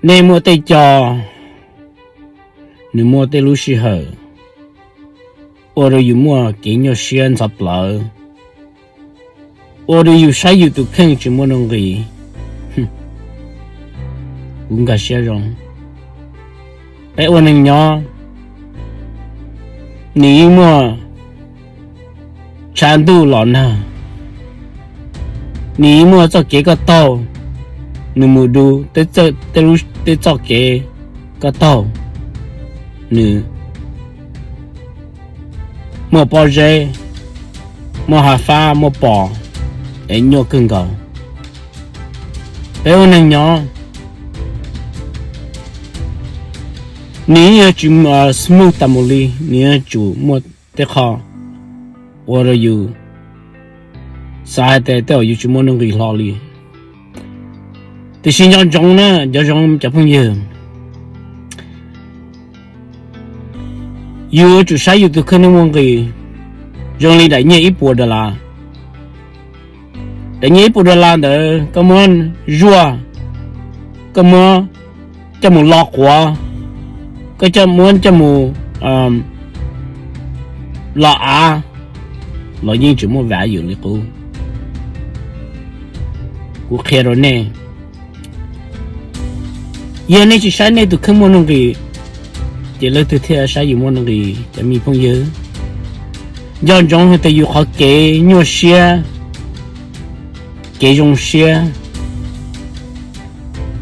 Nej muaj tej co, nws muaj tej lub sij hawm ua rau yus muaj kev nyuaj siab ntxhov plawv, ua rau yus saib yus tus kheej tsis muaj nuj nqis. Kuv nkag siab zoo. Peb ua neeg nyob, nws yeej muaj tshav ntuj los nag, nws yeej muaj txoj kev koj taug, nws mus du tej txoj kev koj taug, nws muaj pob zeb, muaj hav fab, muaj pos, es nyuaj kawg nkaus. Peb ua neeg nyob, nws yeej yuav tsis smooth tas mus li, nws yuav tsum muaj tej qho ua rau yus xav hais tias tej zaum yus tsis muaj nuj nqis hlo li. Tiam sis nco ntsoov na, nco ntsoov cov phooj ywg, yus yuav tsum saib yus tus kheej nej muaj nqis zoo li daim nyiaj ib puas dollar. Daim nyiaj ib puas dollar ntawd koj muab zuaj, koj muab coj mus lo quav, koj coj muab coj mus lo av los yeej tsis muaj value li qub. Kuv qhia rau nej, yog nej tsis saib nej tus kheej muaj nuj nqis, ces leej twg thiaj saib yus muaj nuj nqis, cov me phooj ywg? Nco ntsoov hais tias yus qhov kev nyuaj siab, kev zoo siab,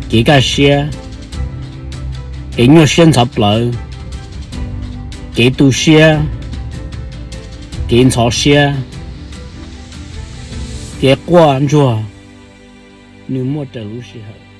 kev kaj siab, kev nyuaj siab ntxhov plawv, kev tu siab, kev ntxhov siab, kev quaj ntsuag, nws muaj raws lub sij hawm.